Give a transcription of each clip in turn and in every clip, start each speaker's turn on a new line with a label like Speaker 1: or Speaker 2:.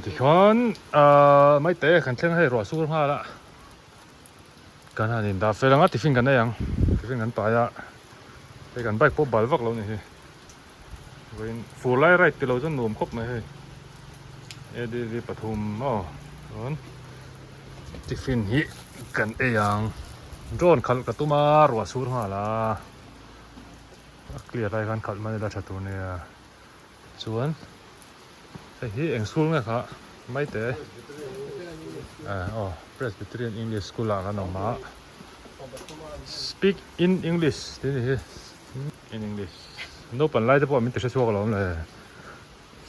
Speaker 1: Tikhian ahh maite kan thleng hei ruah sur nghal a kan han in dah fel ang a tiffin kan ei ang tiffin kan pai a hei kan bike pawh bal vak lo a ni hi vawiin fur lai ride tilo chuan nuam khawp mai hei adv pathum maw chuan tiffin hi kan ei ang drone khalh ka tum a ruah sur nghal a a clear lai khan khalh man ila tha tur nia. Chuan hei hi eng school nge kha maite eh aw Presbyterian English School ah kan awm a speak in English tih a ni hi in English naupang lai te pawh min ti hre chhuak alawm le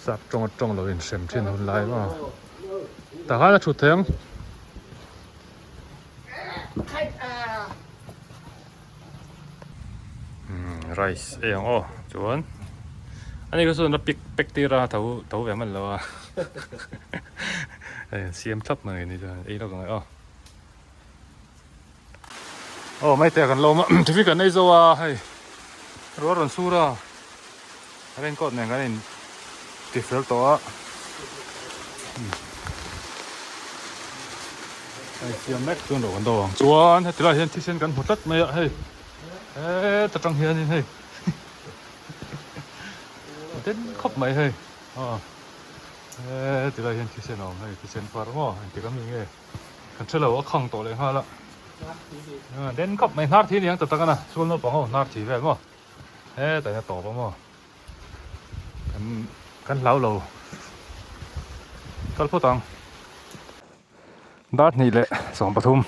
Speaker 1: sap tawng atawng lo inhrem thin hun lai maw tah khan a thut thei ang. Rice ei ang aw chuan ani kha chuan a pick pack tir a tho tho ve hman lo a hei an siam thlap mai ni chuan ei lawk ang aw aw mai te kan lo awm a traffic kan ei zo a hei ruah rawn sur a raincoat nen kan in ti fel tawh a. Hei siam mek chuan ro kan do ang chuan heti lai hian thisen kan hmu tlat mai a hei heta tang hianin hei den khawp mai hei aw heti lai hian thisen a awm hei thisen far maw engtik ami nge kan hre lo a khang tawh leh nghal a den khawp mai hnar thi aniang ta tak a na sual naupang ho hnar thi vel maw hetah hian a tawp a maw. Kan kan hlau lo kal phawt ang dar hnih leh 13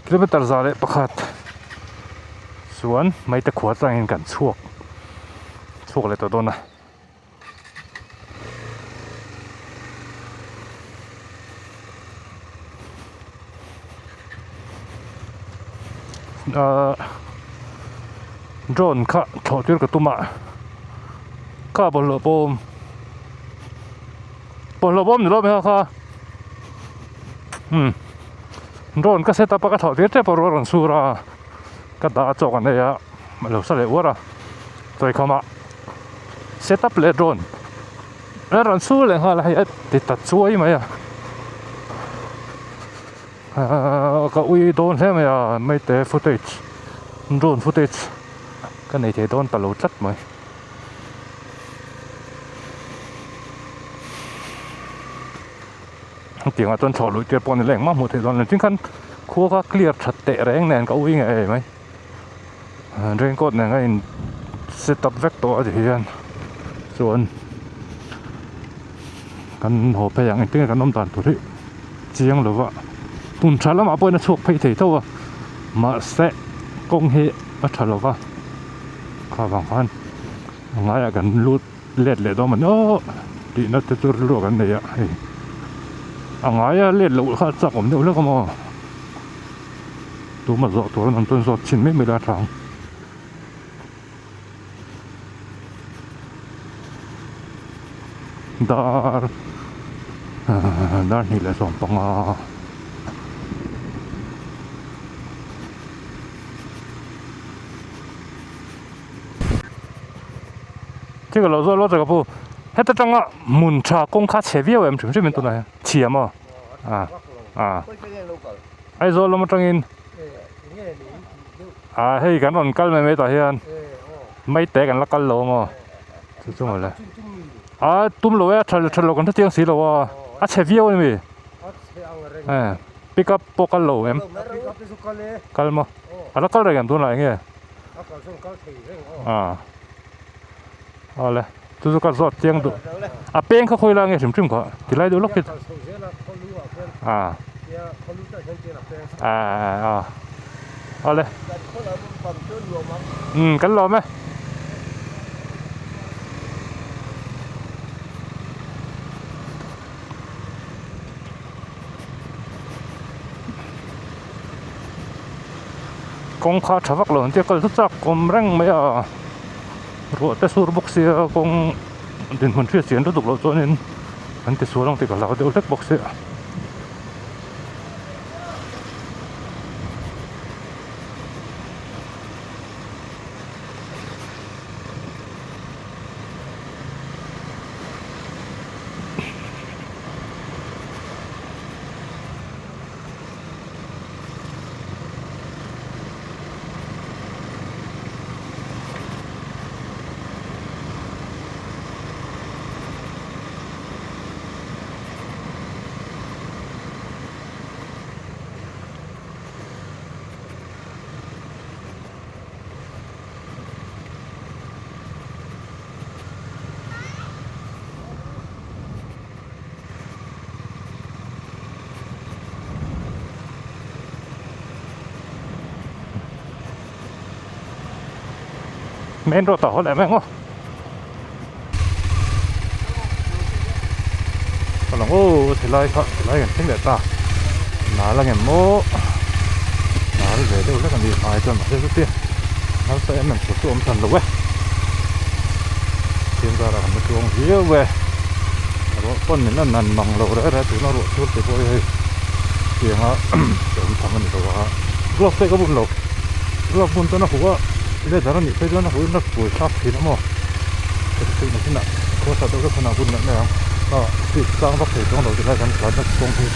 Speaker 1: kilometer 101 chuan maite khua atangin kan chhuak chhuak leh tawh dawn a. Ahh drone kha thlawh tir ka tum a kha bawlhhlawh bawm bawlhhlawh bawm ni lo mai kha umm drone ka set up a ka thlawh tir tep a ruah a rawn sur a ka dah a chawk an ei a a lo sa leh uar a chawikham ah set up leh drone a rawn sur leh nghal a hei a ti ta chuai mai a ahh ka ui dawn hle mai a maite footage drone footage ka nei thei dawn ta lo tlat mai. Hetiang ah chuan thlawh luih tir pawh ni la engmah hmuh theih dawn lo tin khan khua kha clear that teh reng nen ka ui ngei mai raincoat nen a in set up vek tawh a ti hian chuan kan haw phei ang engtin nge kan awm dan tur hi chiang lo va hmun tha lamah pawhin a chhuak phei thei tho a mahse kawng hi a tha lo va kha vang khan a ngaiah kan lut let leh dawn mawni aw tihna te chu rilru kan nei a hei a ngaia let loh kha a chak awm deuh hlek a maw tuma zawh tur an awm chuan zawt chhin mai mai la a tha ang. Dar dar hnih leh 15. Thil ka lo zawt lawt ka pu heta tanga hmun tha kawng kha chhe viau em hrim hrim in tunah hian chhia maw a a Aizawl lam atangin a hei kan rawn kal mai mai tah hian maite kan la kal lo maw chu chu mawle a tum lo e a tha tha lo kan hre chiang si lo a a chhe viau a ni e pick up pawh kal lo em kal maw a la kal reng em tunah eng nge. A awle chu chu ka zawt chiang duh a peng kha khawi lai nge hrim hrim kha ti lai deuh lawk hi a a a awle um kan lawm e. Kawng kha tha vak lo ang tia kal chu chak awm reng mai a ruah te sur bawk sia kawng dinhmun hriat chian lutuk loh chuanin an ti sual ang tih ka hlau deuh hlek bawk sia. Main road ah haw leh mai ang aw. Ka lang aw tilai kha tilai kan thleng leh ta nal ang em maw nal ve deuh hlek a ni hmai chuan mahse chuti nalsa em em tur chu awm hran lo e thim zarah kan la chuang viau e ruah pawn min a nan mang lo reh reh tuna ruah chhur te pawh hi hei tianga awm tham a ni lo a glove te ka bun lo glove bun chuan a huh a leather a nih phei chuan a huh in a pui thlak thin a maw. Theih na chinah khua sa deuh vek hunah bun leh mai ang a speed sang vak thei chuang lo ti lai kan tlan na kawng hi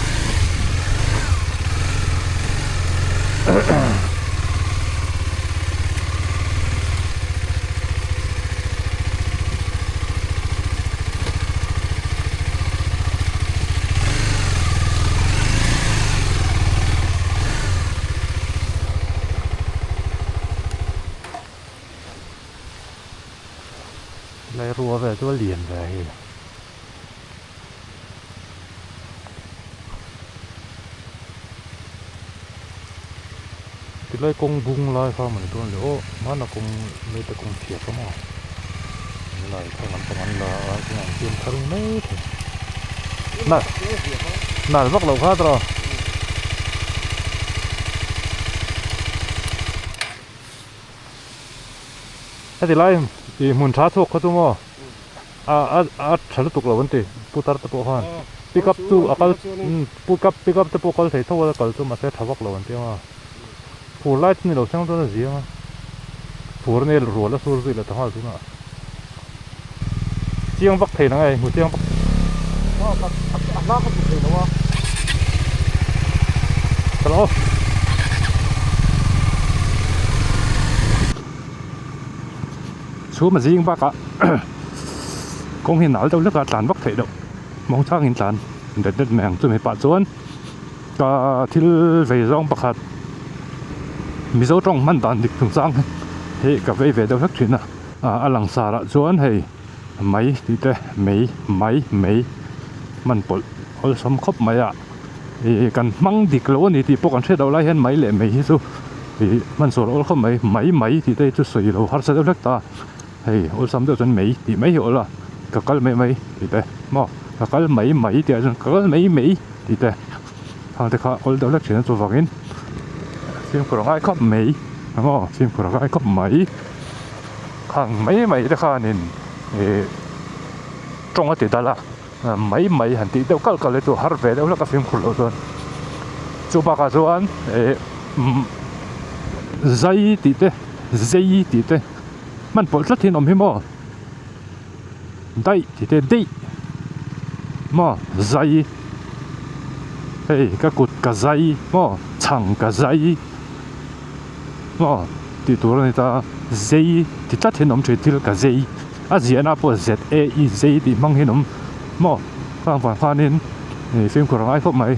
Speaker 1: Lai rua vel chu a lian ve a hei. Tilai kawng bung lai kha mawni dawn le aw hmana kawng mite kawng chhia kha maw an lai kha lampang an la a chuan an siam thar mai thei nal nal vak lo kha tawh. Heti lai ih hmun tha chhuak kha chu maw a a a tha lutuk lo an ti putar te pawh khan pick up chu a kal pick up pick up te pawh kal thei tho a kal chu mahse tha vak lo an ti ang a fur lai chu ni lo thleng chuan a ziang a fur ania rual a sur zui leh ta nghal tunah chiang vak thei nang e hmu chiang vak
Speaker 2: a hla ka hmu thei lo a
Speaker 1: hello chhum a zing bakah kawng hi nal deuh hlek a tlan vak theih loh mawng changin tlan det det mai ang chumi pah chuan ka thil vei zawng pakhat Mizo tawng hman dan dik chungchang hi ka vei ve deuh hlek thin a a langsar ah chuan hei mai tih te mei mai mei hman pawlh awlsam khawp mai a ih kan hmang dik lo a ni tih pawh kan hriat loh lai hian mai leh mei hi chu ih hman sual awl khawp mai mai mai tih te hi chu sawi lo harsa deuh hlek ta hei awlsam deuh chuan mei tih mai hi awl a ka kal mai mai tih te maw ka kal mai mai tih ah chuan ka kal mai mai tih te hang te kha awl deuh hlek thin a chuvangin fimkhur a ngai khawp mai maw fimkhur a ngai khawp mai. Khang mai mai te khanin ih tawng a ti dal a mai mai han tih deuh kalh kalh hi chu har ve deuh hlek a fimkhur loh chuan chu bakah chuan ih zai tih te zei tih te hman pawlh tlat hi an awm hi maw daih tih te deih maw zai hei ka kut ka zai maw chhang ka zai. Aw tih tur a ni ta zei ti tlat hian awm thin thil ka zei a ziahna pawh z a e zei tih hmang hian awm maw khang vang khanin ih fimkhur a ngai khawp mai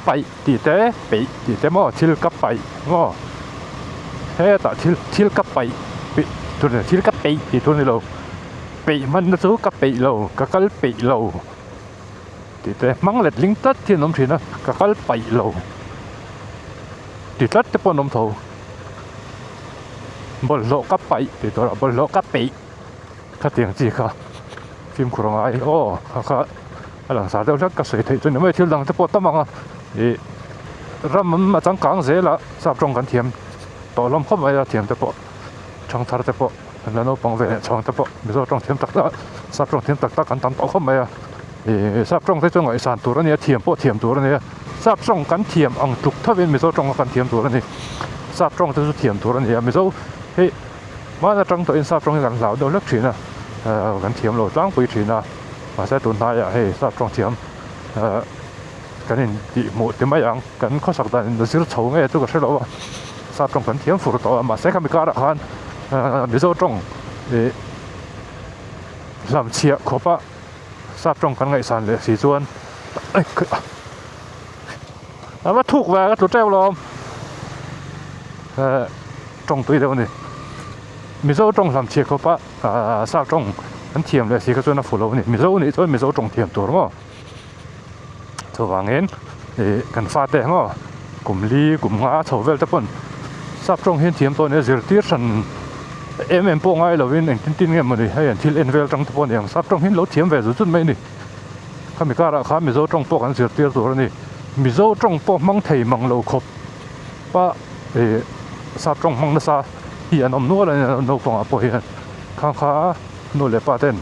Speaker 1: paih tih te peih tih te maw thil ka paih maw hetah thil thil ka paih peih tur ni thil ka peih tih tur a ni lo peih hmanna chu ka peih lo ka kal peih lo. Tih te hmang let ling tlat hi an awm thin a, ka kal paih lo ti tlat te pawh an awm tho. Bawlhhlawh ka paih tih tur ah bawlhhlawh ka peih khatiang chi kha fimkhur a ngai aw kha kha a langsar deuh hlek ka sawi theih chu ni mai thil dang te pawh tam ang a ih ram a changkang zel a sap tawng kan thiam tawh hlawm khawp mai a thiam te pawh thangthar te pawh. Kan la naupang ve leh chhawng te pawh Mizo tawng thiam tak tak sap tawng thiam tak tak an tam tawh khawp mai a ih sap tawng te chu ngaihsan tur a nia thiam pawh thiam tur a nia sap tawng kan thiam ang tluk thovin Mizo tawng kan thiam tur a ni sap tawng te chu thiam tur a ni a Mizo hi hman atang tawhin sap tawng hi kan hlau deuh hlek thin a ah kan thiam lo tlangpui thin a mahse tun hnaiah hei sap tawng thiam ah kan in tih hmuh ti mai ang kan khawsak dan in zir chho nge chu ka hre lo a sap tawng kan thiam fur tawh a mahse khami karah khan Mizo tawng ih hlamchhiah khawpa sap tawng kan ngaihsan leh si chuan a va thuk ve a tlu teuh lo tawng tui deuh a ni Mizo tawng hlamchhiah khawpa sap tawng an thiam leh si kha chuan a fu lo a ni Mizo nih chuan Mizo tawng thiam tur maw. Chuvangin ih kan fate maw kum li kum nga chho vel te pawn Sap tawng hian thiam tawh a nia zirtir hran em em pawh ngai lovin engtin tin nge mawni hei an thil en vel tang te pawh a ni ang sap tawng hian lo thiam ve zut zut mai a ni. Khami karah khan Mizo tawng pawh kan zirtir tur a ni. Mizo tawng pawh hmang thei mang lo khawp a ih sap tawng hmang nasa hi an awm nual a ni naupangah pawh hian khang kha nu leh pa ten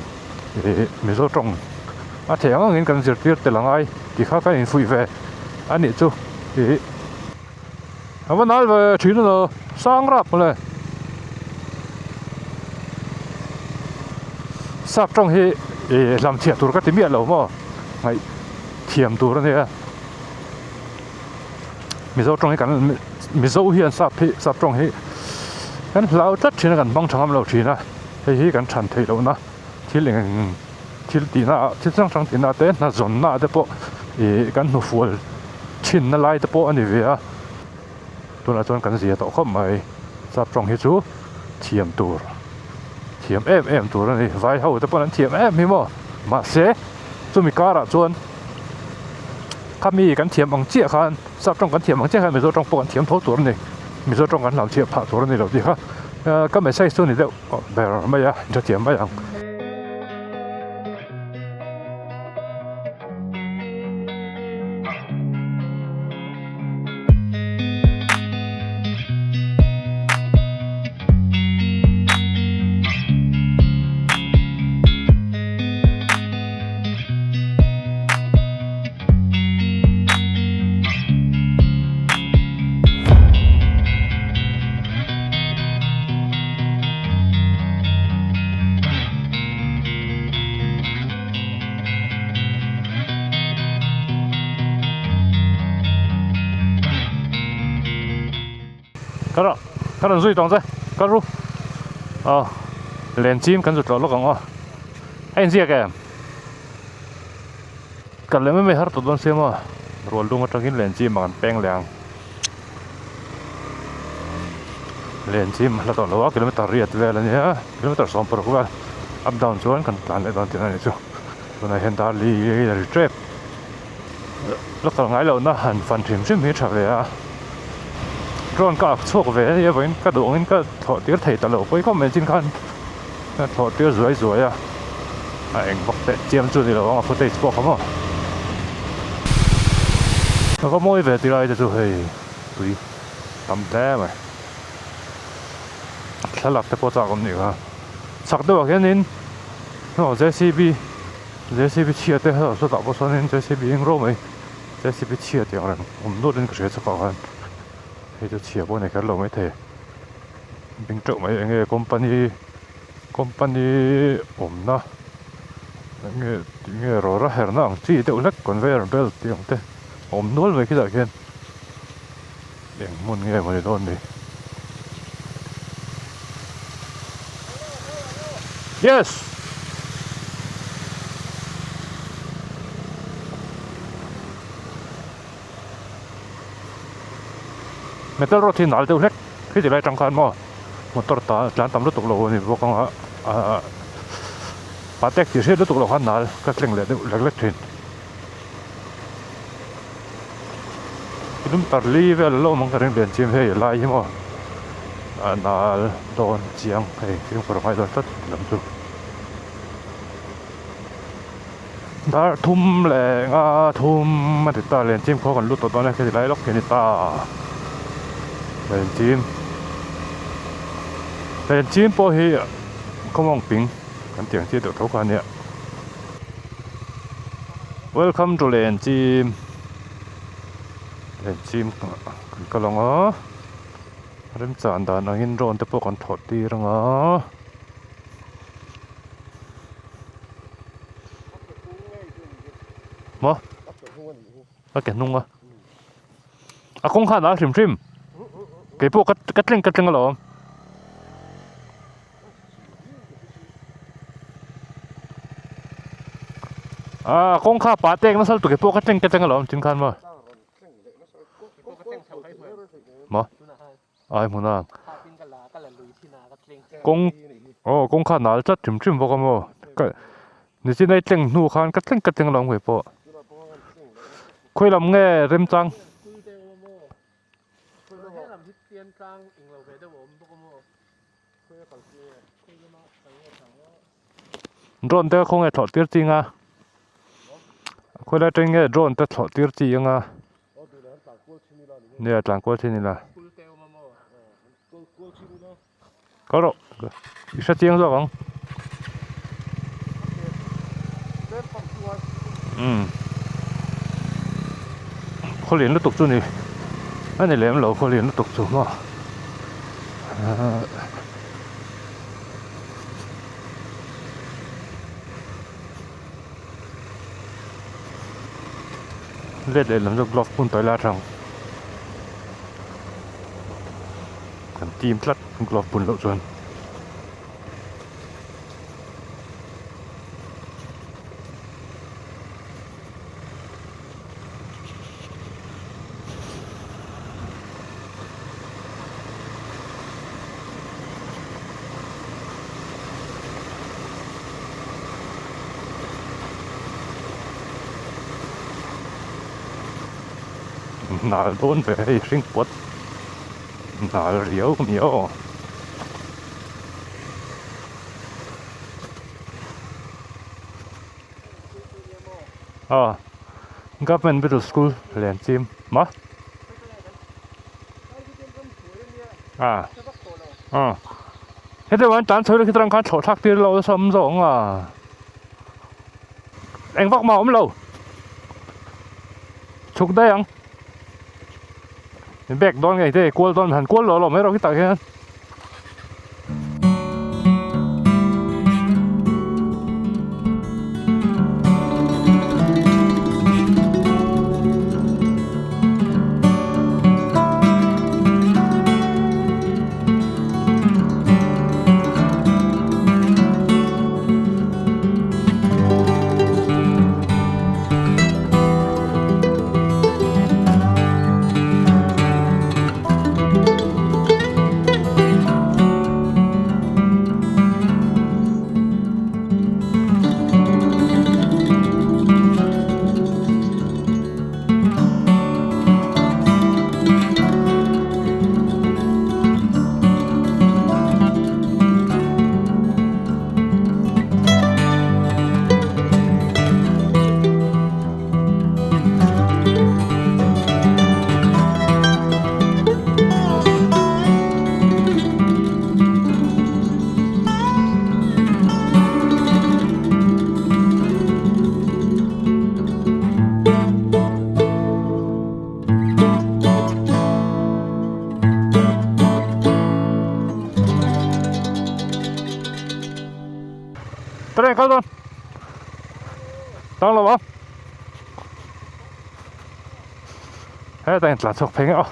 Speaker 1: ih Mizo tawng a thei ang angin kan zirtir tel a ngai tih kha kan infuih ve a nih chu ih a va nal ve thin a sang rap mawle sap tawng hi ih hlam chhiah tur ka ti miah lo maw ngaih thiam tur a nia mizo tawng hi kan mizo hian sap hi sap tawng hi kan hlau tlat thin a kan hmang tha ngam lo thin a hei hi kan than theih lohna thil eng thil tihna ah thil hrang hrang tihna te hna zawnna te pawh ih kan hnufual thinna lai te pawh a ni ve a tunah chuan kan zia tawh khawp mai sap tawng hi chu thiam tur thiam em em tur a ni vai ho te pawh an thiam em hi maw mahse chumi karah chuan khami kan thiam ang chiah khan sap tawng kan thiam ang chiah khan mizo tawng pawh kan thiam tho tur a ni mizo tawng kan hlau chhiah phah tur a ni lo tih kha ka message chu a ni deuh ber mai a hrethiam mai ang. Ka rawn ka rawn zui tawng che ka ru aw len chim kan zut loh lawk ang aw a inziak em kal leh mai mai har tawh dawn sia maw rual lung atangin len chim ah kan peng leh ang len chim a hla tawh lo a kilometer riat vel a nia kilometer 16 vel up down chuan kan tlan leh dawn tih na a nih chu tunah hian dar li a ri tep la kal ngai lohna han fan hrim hrim hi a tha ve a drone ka ak chhuak ve a nia vawiin ka duh angin ka thlawh tir thei ta lo pawi khawp mai chin khan ka thlawh tir zuai zuai a a eng vak teh chiam chu ni lo ang a footage pawh kha maw a va mawi ve ti lai te chu hei tui tam hle mai thlalak te pawh chak awm nih kha chak deuh ah hianin J C B J C B chhia te sawtah pawh sawn J C B eng ro mai J C B chhia tih ang reng awm nual in ka hria chhukah khan hei chu chhia pawh a ni kher lo maithei bing teuh mai eng nge company company awmna eng nge tih nge rawra herna ang chi deuh hlek conveyor belt tih ang te a awm nual mai khitah khian eng hmun nge maw ni dawn ni yes metal rod hi nal deuh hlek khiti lai atang khan maw motor ta tlan tam lutuk lo a ni bawk ang a ah patek tih hriat lutuk loh khan nal ka thleng leh deuh lek lek thin. Kilometer li vel a lo awm ang ka ring lian chim hei a lai hi maw a nal dawn chiang hei fimkhur a ngai dawn tlat lam chu dar thum leh nga thum a ti ta lian chim khaw kan lut tawh dawn a heti lai lawk hi a ni ta lian chim lian chim pawh hi khawmawng ping kan tih ang chi deuh tho kha a nia. Welcome to Lenchim Lenchim kan kal ang a remchan dan angin drone te pawh kan thawh tir ang a maw a ke hnung a a kawng khan a hrim hrim keipawh ka tleng ka tleng alawm. Ah kawng kha pa tek nasa lutuk e pawh ka tleng ka tleng alawm chin khan maw maw ai hmun a kawng aw kawng kha nal tlat hrim hrim bawk a maw ka nichin a i tleng hnu khan ka tleng ka tleng alawm kei pawh khawi lam nge remchang. Drone te khawnge thlawh tir chi anga khawilai atangin nge drone te thlawh tir chi anga nia tlan kual thin ila kal rawh i hre chiang zawk ang umm khawlian lutuk chu ni a ni lem lo khawlian lutuk chu maw ahh. Let leh lam chu glove hmun tawi lai atang kan tim tlat glove bun loh chuan. Nal dawn ve hei hring pawt nal riau a ni aw. Aw government middle school len chim maw a aw heti chuan tan chho khi atang khan thlawh thlak tir lo nasa awm zawk ang a eng vak mah a awm lo chhuk daih ang bag dawn ngei te kual dawn han kual lo lo mai rawh khi tah khian. Train kal dawn tang lo ang hetah hian tlan chhuak phei ngei aw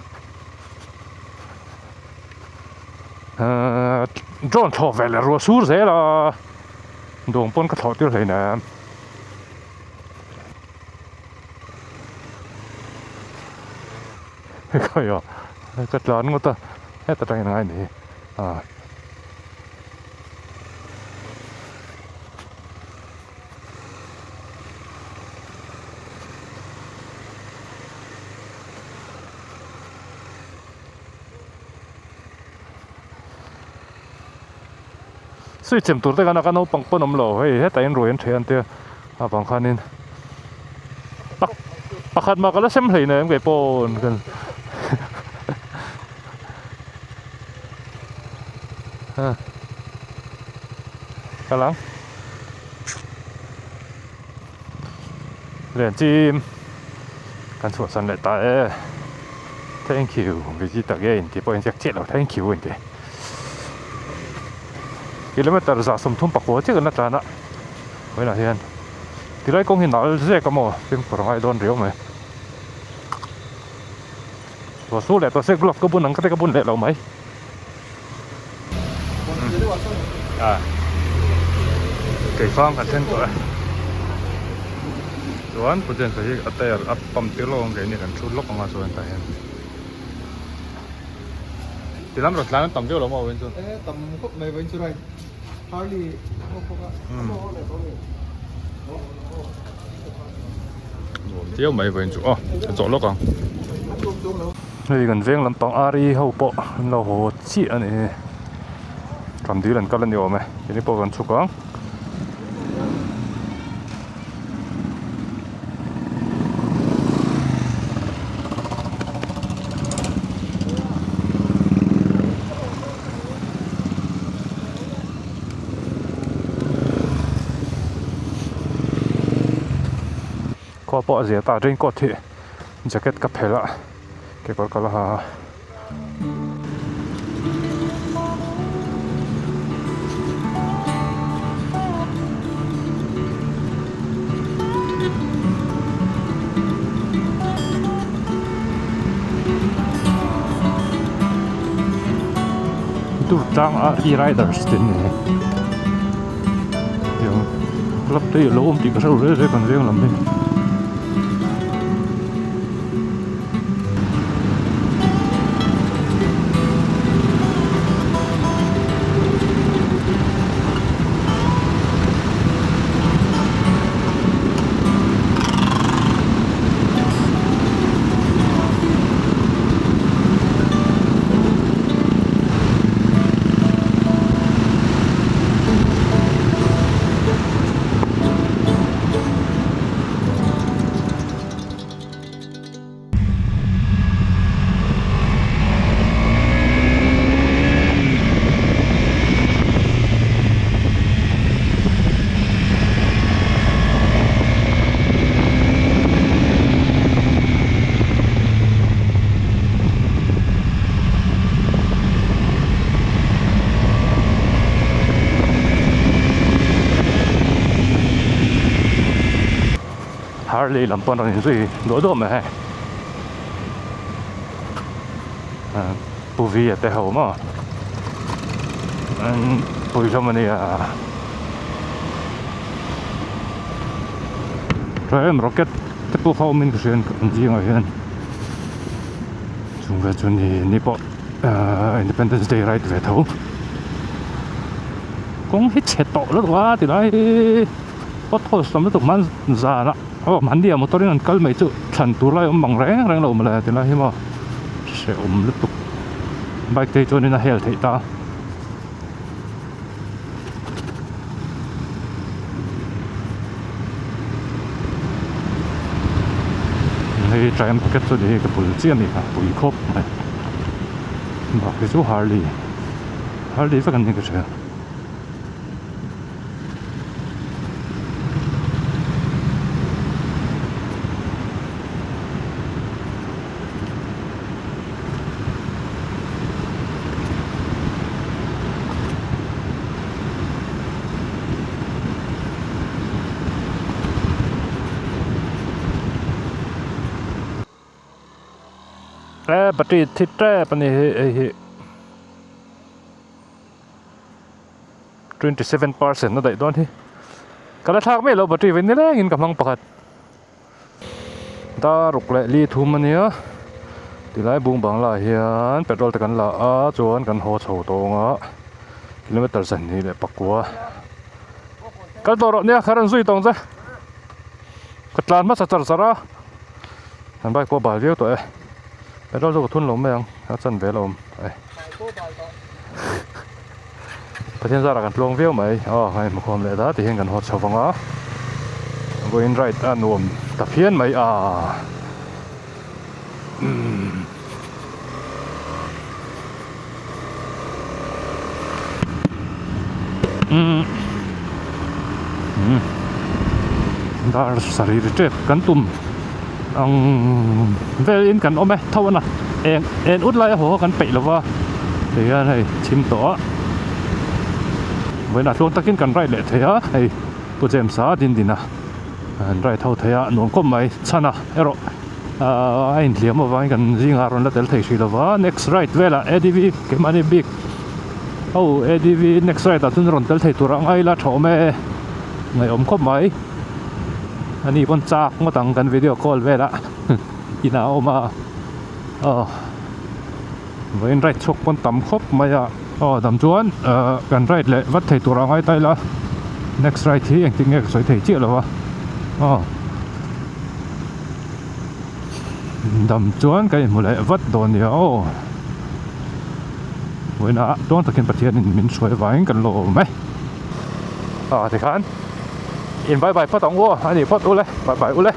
Speaker 1: ahh drone thlawh ve leh ruah sur zel a dawng pawn ka thlawh tir hleinem. Khawiah ka tlan ngawt a heta tangin a ngai ni a. Sui chem tur te khan a ka naupang pawn awm lo hei hetah hian ruai an ṭheh an tia avang khanin pakhat mah ka la sem hlei nem kei pawn kan Kal ang. Len chim kan chhuahsan leh ta e. Thank you visit again tih pawh a inziak chiah lo thank you a inti. Kilometer 34 chiah kan la tlan a vawiinah hian tilai kawng hi nal zek a maw fimkhur a ngai dawn riau mai. Ruah sur leh tawh se glove ka bun ang ka te ka bun leh lo mai. A keifang kan thleng tawh e chuan pu James-a hi a tyre a pump tir lawk ang keini kan thu lawk anga chuan tah hian ti lam rawn tlan an tam viau lo maw vawiin chu
Speaker 2: e tam khawp mai vawiin chu right Harley
Speaker 1: nuam viau mai vawiin chu aw ka chawh lawk ang hei kan veng lampang ari ho pawh an lo haw chiah a ni hi ram dil an kal a ni awm e keini pawh kan chhuk ang. Khua pawh a zia ta raincoat hi jacket ka phelh a kekawr ka la ha a. Durtlang a e-riders te an ni tiang club te hi a lo awm tih ka hrelo reng reng kan veng lam hi. Harley lam pawn rawn inzui duah duah mai hei Pu V a te ho maw an pui hlawm a nia Triumph rocket te pawh kha awmin ka hria an zingah hian chung vel chu ni ni pawh Independence Day ride ve tho kawng hi chhe tawh lutuk a ti lai hi. Potholes tam lutuk hman zan ah aw mahni ah motor in an kal mai chu thlan tur lai a awm ang reng reng lo mawle ti lai hi maw hrehawm lutuk bike te hi chuan in a hel theih ta. Hei Triumph packet chu ni hei ka bul chiah a ni a pui khawp mai bak hi chu Harley Harley vek an ni ka hria. He battery thi tep a ni hi hei hi. 27% a daih dawn hi ka la thlak mai lo battery ve nileng in ka hmang pakhat daruk leh li thum a nia tilai bung bangla ah hian petrol te kan la a chuan kan haw chho tawng a kilometer zahnih leh pakua kal tawh rawh nia ka rawn zui tawng che ka tlan hmasa char char a kan bike pawh a bal viau tawh e petrol chu ka thun lo mai ang a chanve la awm e. Pathian zarah kan tluang viau mai aw hei hmukhawm leh da ti hian kan haw chho vang a vawiin ride a nuam ta phian mai a umm umm dar sarih ri tep kan tum ang velin kan awm e tho a na eng en ut lai a haw kan peih lova tihian hei chhim tawh a vawiinah tluang takin kan ride leh thei a hei Pu James a din din a an ride ho thei a nuam khawp mai chhan a erawh ahh a inhliam avangin kan zingah rawn la tel thei hrih lova next ride velah A D V keimahni bik ho A D V next ride ah chuan rawn tel thei tur ang a ila tha awm e ngaihawm khawp mai. Ani pawn chak ngawt ang kan video call velah inah a awm a aw vawiin ride chhuak pawn tam khawp mai a aw dam chuan ahh kan ride leh vat thei tur a ngai ta ila next ride hi engtin nge ka sawi thei chiah lo a aw dam chuan ka inhmu leh vat dawn nia aw vawiinah tluang takin Pathianin min hruai avangin kan lo awm e ah tikhan. In bye bye phawt ang u aw, a ni phawt ule, bye bye ule.